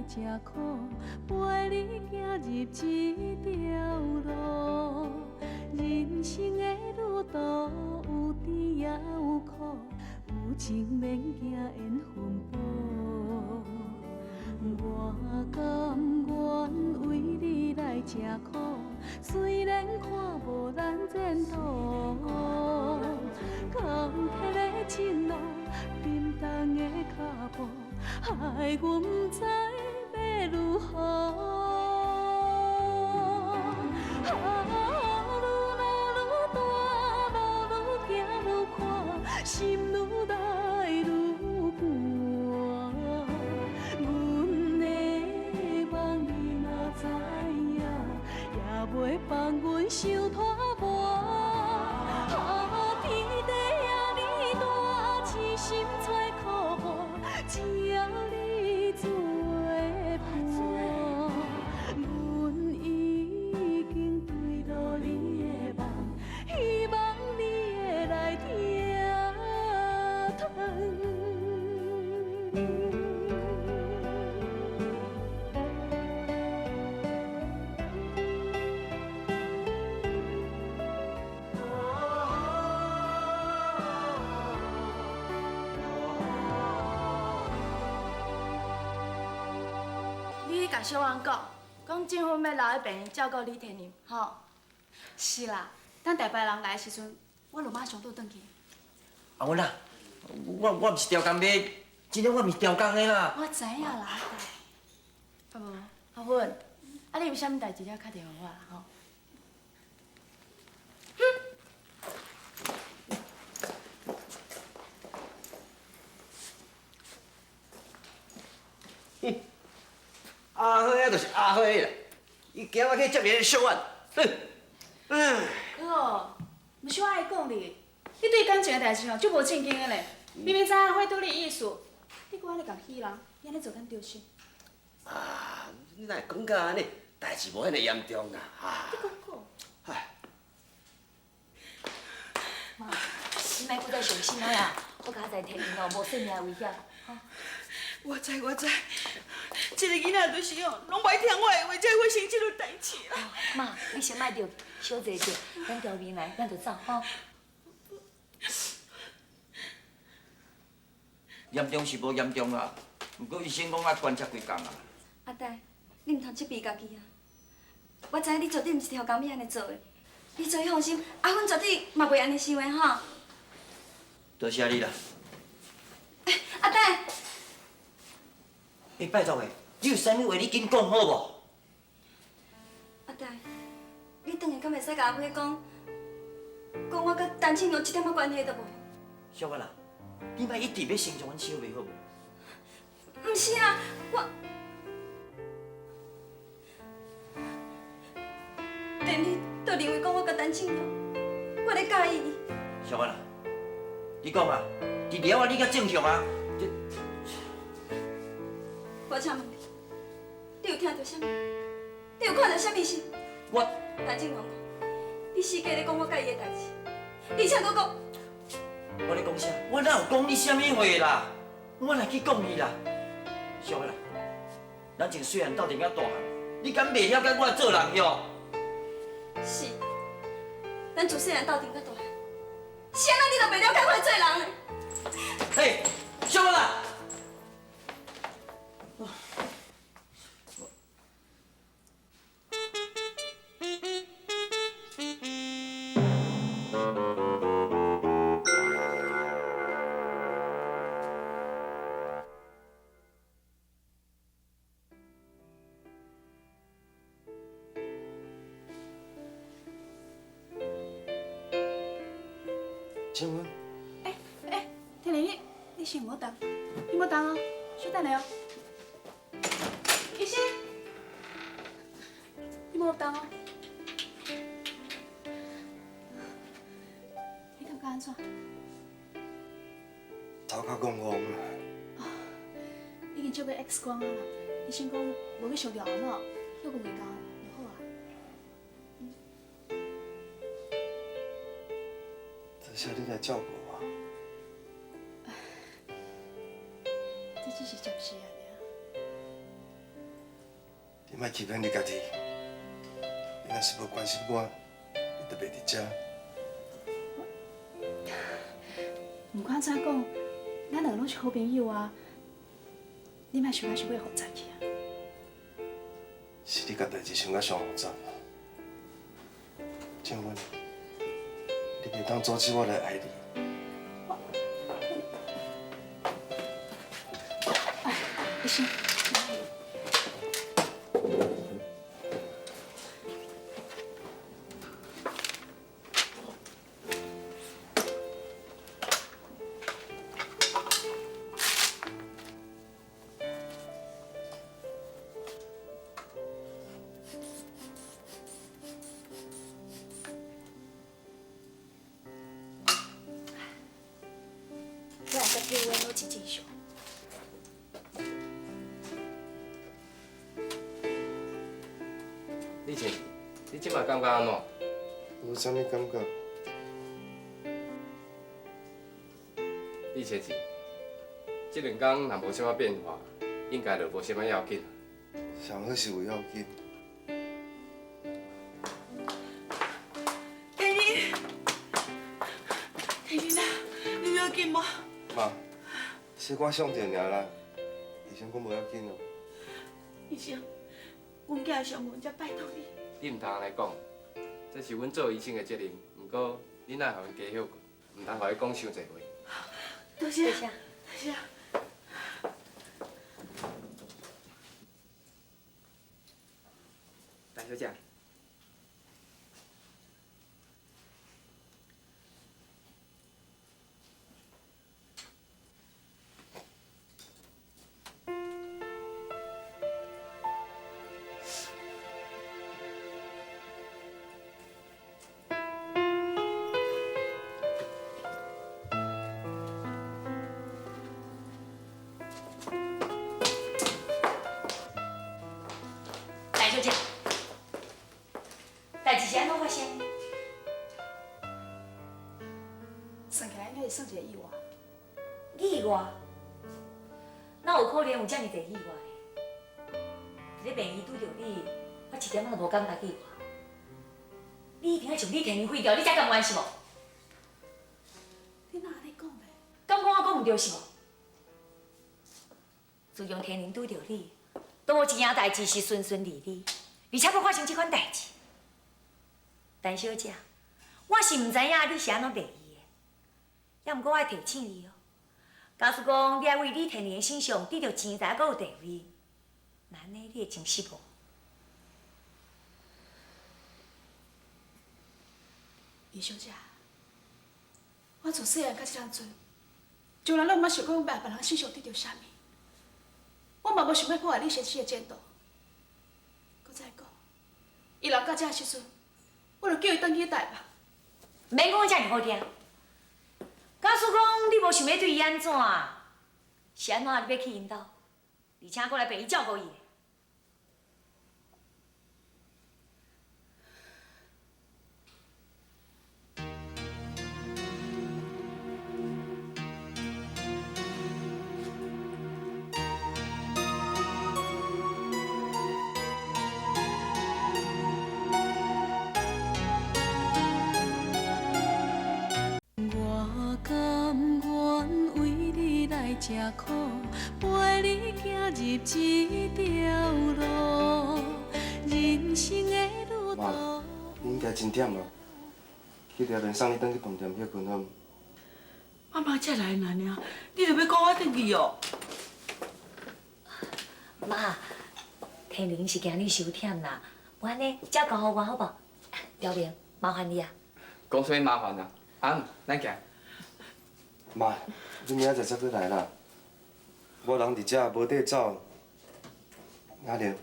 吃苦，陪你行入這條路。人生的旅途有甜也有苦，有情免驚緣分薄。我甘願為你來吃苦，雖然看無咱前途。坎坷的情路，沉重的腳步，害阮不知欲如何。啊，愈老愈大，路愈行愈宽，心愈来愈寒。阮的梦你若知影，也袂放阮伤拖磨。啊，天地遐呢大，痴心找苦伴，只要你做伴，阮已經坠落你的網，希望你會來疼疼。你去共小婉講，講政府欲留佇病院照顧李天林，吼。是啦，等大排人來的時陣，我就馬上倒轉去。阿芬啊，我毋是調工欲，真正我毋是調工的啦。我知影啦，阿大。阿無，阿芬，啊你有啥物代誌，你敲電話予我啦，吼。阿輝啊，就是阿輝啦，伊驚我去接伊个小婉，哼，嗯。哥，毋是我愛講你，你對感情的代誌吼，足無正經的咧。明明知阿輝對你有意思，你閣按呢共戲人，你按呢做敢對心？啊，你哪會講甲按呢？代誌無遐爾嚴重啦，啊。你講過。唉。媽，你莫閣再傷心啊啦！我較在提醒哦，無性命的危險。我知我知，這个囡仔就是哦，攏無愛聽我的話，才會發生這種代誌啦。媽，你先莫著，小坐者，等調兵來，咱就走吼。嚴重是無嚴重啦，毋過醫生講愛觀察幾工啊。阿大，你毋通責備家己啊！我知影你絕對毋是刁工欲按呢做的，你做你放心，阿芬絕對嘛袂按呢想的吼。多謝你啦。阿大。欸，拜託的，你有啥物話你緊講好無？阿大，你轉來敢會使共阿輝講，講我佮陳慶龍一點仔關係都無？小婉啊，你莫一直欲成全阮小妹好無？毋是啊，我，連你都認為講我佮陳慶龍，我咧佮意伊。小婉啊，你講啊，佇了啊，你較正常啊。我請問你，你有聽著啥物？你有看著啥物事？我陳正龍，你四界咧講我佮伊的代誌，而且閣講。我咧講啥？我哪有講你啥物話啦？我哪去講你啦？小啦，咱從細漢鬥陣到大漢，你敢袂了解我做人喲？是，咱自細漢鬥陣到大漢，是按怎你都袂了解我做人的？嘿，小啦！請問？欸欸，天林，你你先莫動，你莫動哦，小等下哦。醫生，你莫動哦。你感覺按怎？頭殼戇戇啦。哦，已經照過 X 光啊啦，醫生講無去傷著後腦，休困袂夠就好啊。多謝你來照顧我。這只是暫時的爾。你莫欺骗你家己。你若是无关心我，你就袂伫遮。不管怎讲，咱两个拢是好朋友啊。你莫想甲伤过复杂去啊。是你共代志想甲伤复杂。静芬，你袂当阻止我来爱你。哎，医生。体温拢真正常。李倩，你这摆感觉按怎？无啥物感觉。李千子，这两工若无啥物变化，应该就无啥物要紧。上好是有要紧。天林，天林啊，你要紧无？妈，小可伤著尔啦，医生讲无要紧哦。医生，阮囝伤阮才拜托你。你毋通按呢讲，这是阮做医生的责任。毋过，你若予阮加歇困，毋通予伊讲伤济话。多谢，多谢。陈小姐。陈小姐，代志是按怎发生？算起来应该是算一个意外。意外？哪有可能有遮尔济意外呢？伫咧病院拄著你，我一点仔都无感觉意外。你一定爱将李天林废掉，你才甘愿是无？你哪按呢讲咧？敢讲我讲毋对是无？自从天林拄著你，都无一件代志是顺顺利利，而且阁发生这款代志。陈小姐，我是毋知影你是按怎袂伊的，也毋过我爱提醒你哦。假使讲你爱为李天林的身上得著钱财，阁有地位，那按呢你会真失望。叶小姐，我自细汉到这当阵，从来拢毋捌想过欲别人身上得著啥物。我嘛无想欲破坏你先生的前途。阁再讲，伊老到这时阵，我就叫伊转去台北。免讲遮尔好听。假使讲你无想欲对伊按怎，是按怎你欲去𪜶兜，而且阁来病院照顾伊？我甘愿为你来吃苦，陪你行入这条路，人生的旅途。妈，你应该真忝啊，去条面送你转去饭店歇困好毋？妈妈才来尔尔，你就欲赶我转去哦？妈，天灵是惊你伤忝啦，无按呢，才交予我好无？条明，麻烦你啊。讲啥物麻烦啊？阿姆，咱行。妈，你明仔载才阁来啦。我人伫遮无地走。阿玲，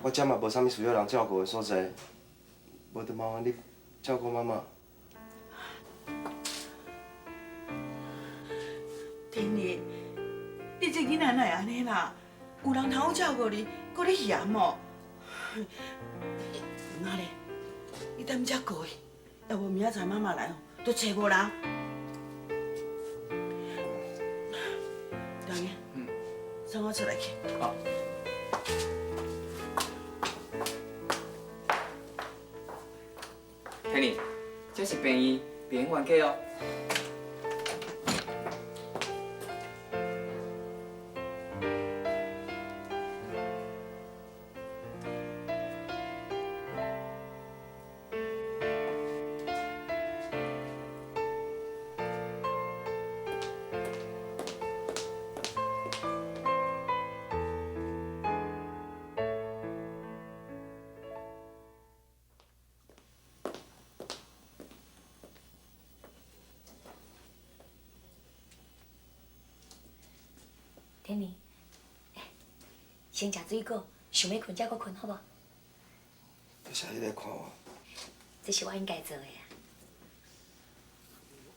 我遮嘛无啥物需要人照顾的所在，无就麻烦你照顾妈妈。天林，你这囡仔哪会按呢啦？有人通好照顾你，阁咧嫌哦。阿咧，你踮遮顾伊，要无明仔载妈妈来哦，就揣无人。大明，送我出来去。好。這是病院，病院冤家哦。天宁，先食水果，想欲睏才阁睏，好无？多谢你来看我。这是我应该做的啊。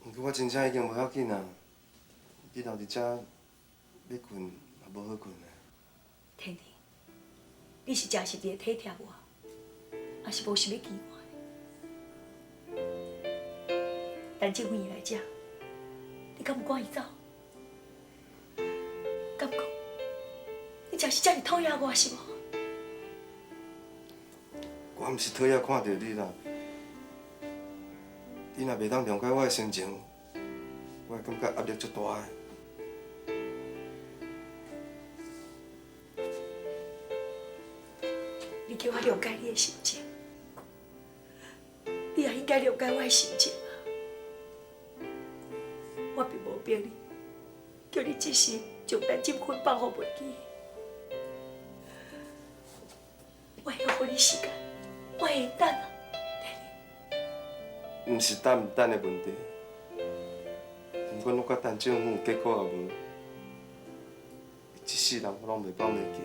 毋过我真正已经无要紧啊，你留伫遮欲睏嘛无好睏啊。天宁，你是真实伫咧体贴我，抑是无想欲见我？陈正芬伊来遮，你敢有赶伊走？敢讲，你真是遮尔讨厌我是无？我毋是讨厌看著你啦，你若袂当谅解我的心情，我会感觉压力足大的。你叫我谅解你的心情，你也应该谅解我的心情啊！我并无逼你，叫你这时将陈振坤放予袂记。我会予你时间，我会等啊。毋是等毋等的问题，不管我佮陈政府有结果抑无，这世人我拢袂放袂记。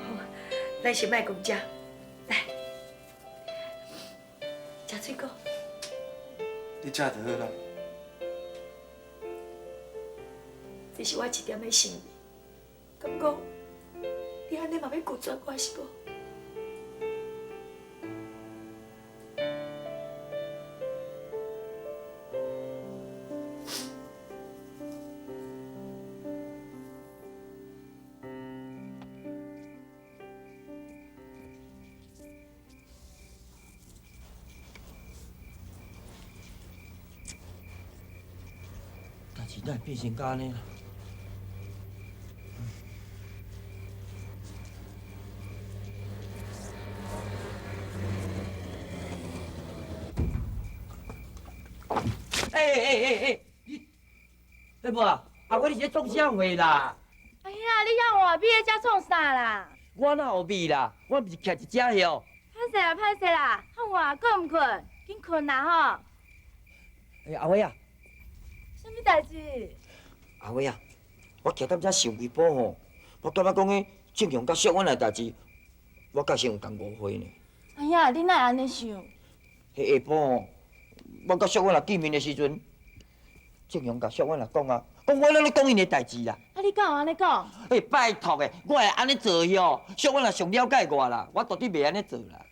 好，咱先莫讲这，来，食水果。你食就好啦。这是我一点的心意，敢讲你按呢嘛欲拒绝我是无？代志哪会变成按呢啦？欸欸欸欸，你，对无啊？阿伟，你是咧创啥货啦？哎呀，你遐换米咧遮创啥啦？我哪有味啦？我毋是徛伫遮哟。歹势啦，歹势啦，较晚困毋困？紧困啦吼。欸，阿伟啊。啥物代志？阿伟啊，我徛踮遮想微波吼，我感觉讲彼正雄佮小婉的代志，我佮先有共误会呢。哎呀，你哪会按呢想？彼下晡吼，我佮小婉来见面的时阵，正雄共小婉来讲啊，讲我拢咧讲𪜶的代志啦。啊，你敢有按呢讲？欸，拜托的，我会按呢做哟，小婉也上了解我啦，我绝对袂按呢做啦。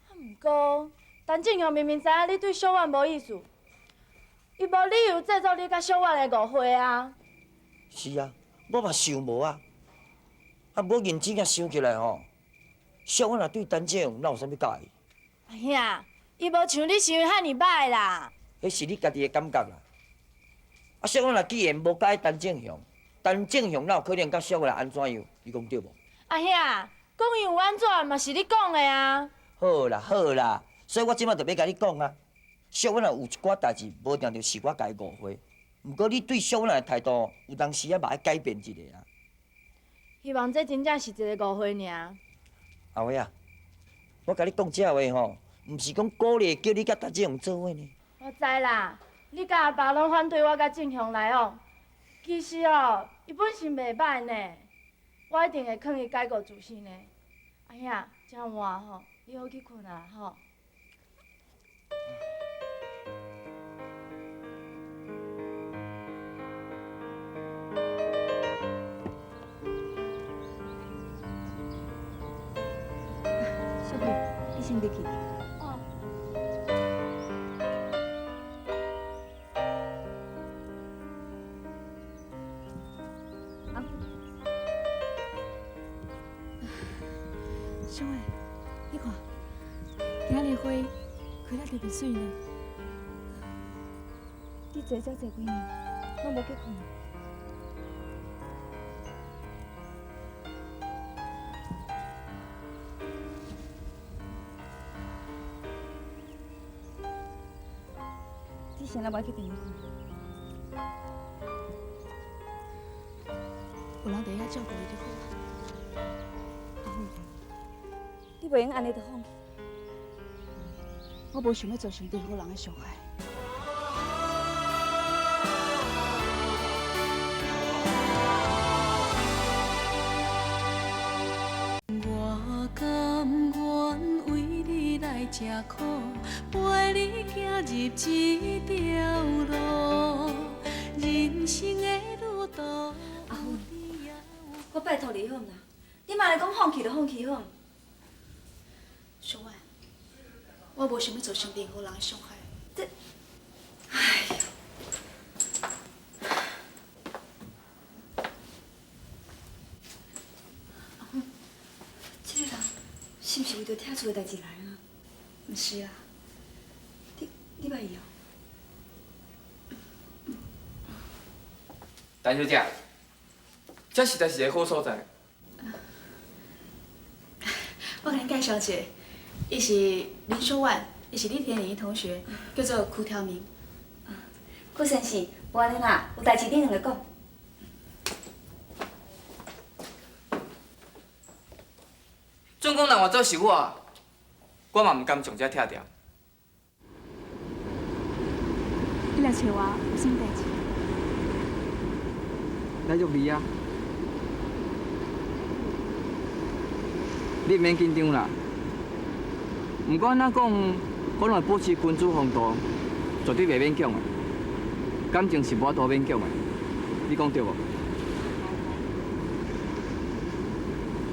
啊，毋过陈正雄明明知影你对小婉无意思。伊无理由制造你佮小婉的误会啊！是啊，我嘛想无啊。啊，无认真仔想起来吼，小婉若对陈正雄哪有啥物佮意？阿兄，伊无像你想的遐尔歹啦。彼是你家己的感觉啦。啊，小婉若既然无佮意陈正雄，陈正雄哪有可能佮小婉按怎样？你讲对无？阿兄，讲伊有按怎嘛是你讲的啊。好啦好啦，所以我这摆就欲共你讲啊。小婉若有一寡代志，无定著是我共伊误会。毋过你对小婉的态度，有当时仔嘛爱改变一下啊。希望这真正是一个误会尔。阿伟啊，我共你讲这话吼，毋是讲鼓励叫你佮陈正雄做伙呢。我知啦，你佮阿爸拢反对我佮正雄来往，其实哦，伊本身袂䆀呢。我一定会劝伊改过自新的。阿兄，这晚吼，你好去睏啊吼。小慧，你先入去。哦。小婉，你看，今仔日花开得特别媠呢。你坐遮坐几暝，拢无去睏？你是哪无去病院看？有人伫遐照顾伊就好啊。阿芬，你袂用按呢就放弃。我无想欲造成任何人的伤害。我甘愿为你来吃苦，陪你行入这条路，人生的旅途。阿芬，我拜托你好毋啦？你莫来讲放弃就放弃好毋？小婉，我无想欲造成任何人的伤害。这，哎哟，阿芬，这个人是毋是为著拆厝的代志来啊？毋是啊。你捌伊哦？陈小姐，这实在是个好所在。我共你介绍一下，伊是林淑婉，伊是李天林的同学，叫做柯条明。柯先生，无按呢啦，有代志恁两个讲。准讲若换做是我，我嘛毋甘将这拆掉。你来找我有啥物代志？来约你啊！你毋免紧张啦。毋管按怎讲，我拢会保持君子风度，绝对袂勉强的。感情是无法度勉强的，你讲对无？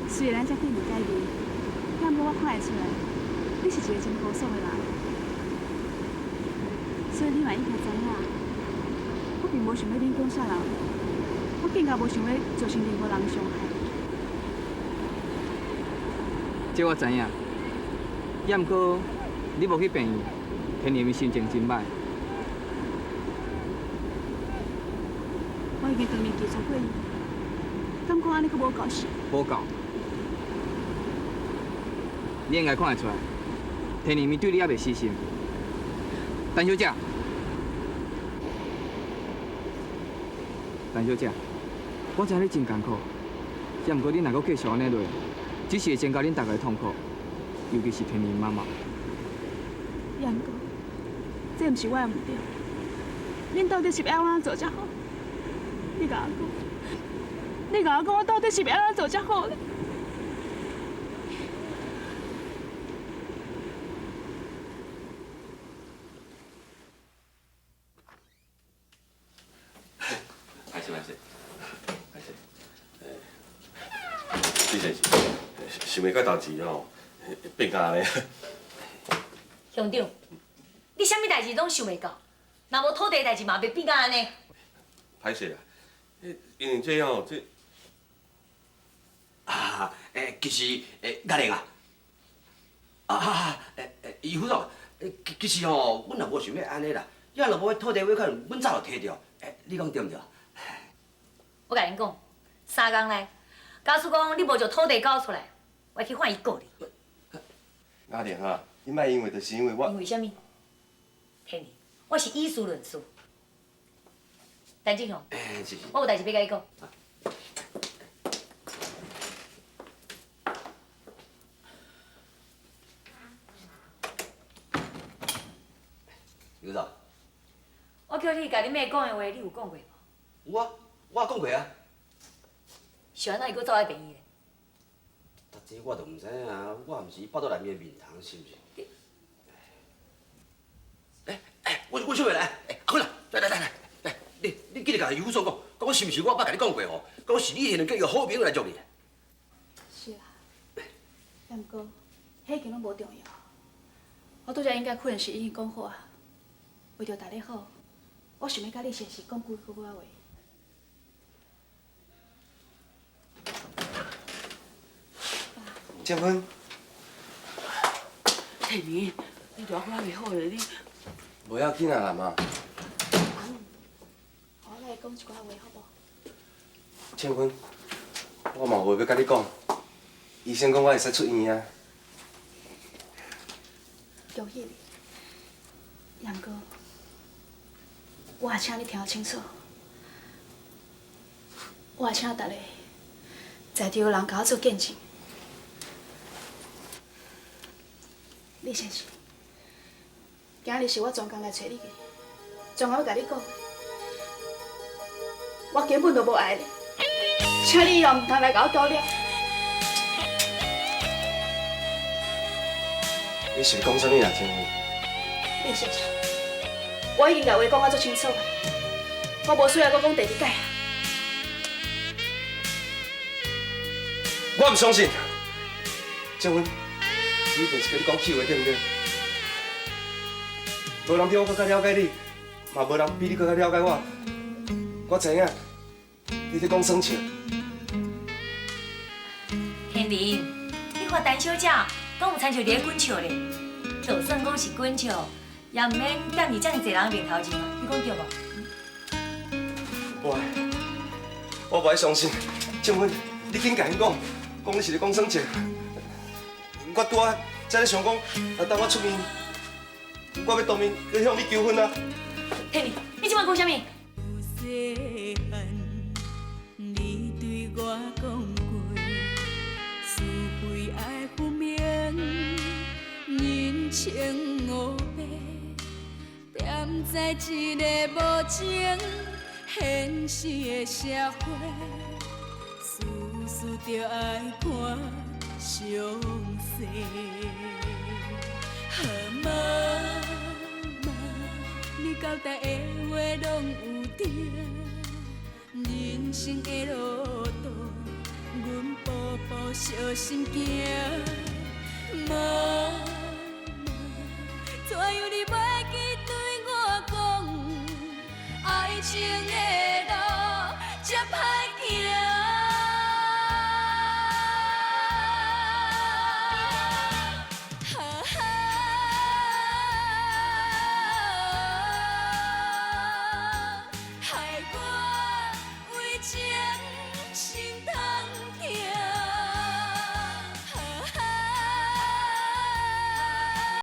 虽然这对无改变，但无我看会出来，你是一个真高尚的人。所以你嘛应该知影，我并无想欲勉强啥人，我更加无想欲造成任何人的伤害。这我知影，也毋过你无去病院，天宁心情真歹。我已经当面拒绝过伊，敢讲按呢阁无够是？无够。你应该看会出来，天宁对你犹未死心。陈小姐，陈小姐，我知你真艰苦，也毋过你若阁继续按呢落，只是会增加恁大家的痛苦，尤其是天宁妈妈。也毋过，这毋是我的毋对。恁到底是欲按怎做才好？你共我讲，你共我讲，我到底是欲按怎做才好咧？歹势歹势，歹势。李先生，想袂到代志吼，变甲按呢。乡长，你啥物代志拢想袂到，若无土地代志嘛袂变甲按呢。歹势啦，因为这吼这啊，其实阿玲啊，余副总，其实吼，阮也无想欲按呢啦，要若无彼土地尾款，阮早就提著。你讲对毋对？我共恁讲，3工内，假使讲你无将土地交出来，我去法院告你。阿玲啊，你莫因为就是因为我。因为啥物？天宁，我是以事论事。陈志雄，我有代志欲共你讲。刘总，我叫你共你妹讲的话，你有讲过无？有啊，我讲过啊。是按怎伊阁走来病院咧？这我就毋知影，我毋是腹肚内面的面虫，是毋是？我想袂来，阿坤啊，来来来来，来，你记得共余副总讲，讲是毋是我捌共你讲过吼？讲是你现在叫伊个好朋友来约你。是啊，也毋过，彼已经拢无重要。我拄才应该可能是已经讲好啊，为著大家好，我想欲共你先生讲几句话。结婚？天明，你偌久还袂好咧，你。无要紧啊啦妈。我来讲一寡话好无？倩芬，我嘛有话欲佮你讲。医生讲我会使出院啊。恭喜你，杨哥，我也请你听清楚，我也请逐个在场的人共我做见证。李先生，今日是我专工来揣你的，专工欲共你讲，我根本就无爱你，请你以后毋通来共我搅扰。你是讲啥物啊，倩芬？李先生，我已经共话讲甲足清楚的，我无需要阁讲第二摆啊。我毋相信，倩芬，你一定是佮你讲气话对毋对？无人比我阁较了解你，嘛无人比你阁较了解我。我知影，你咧讲耍笑。天林，你看陈小姐，敢有亲像伫咧滚笑咧？就算讲是滚笑，也毋免踮伫遮尔济人面头前啊，你讲对无？无爱，我无爱相信。倩芬，你紧共𪜶讲，讲你是咧讲耍笑。我拄仔才咧想讲，若等我出院，我欲当面去向你求婚啊！天林，你这摆讲啥物？细汉，你对我讲过，是非爱分明，人情乌白，踮在这个无情现实的社会，事事著爱看详细。啊妈妈，你交代的话拢有听，人生的路途，阮步步小心行。妈妈，怎样你袂记对我讲，爱情的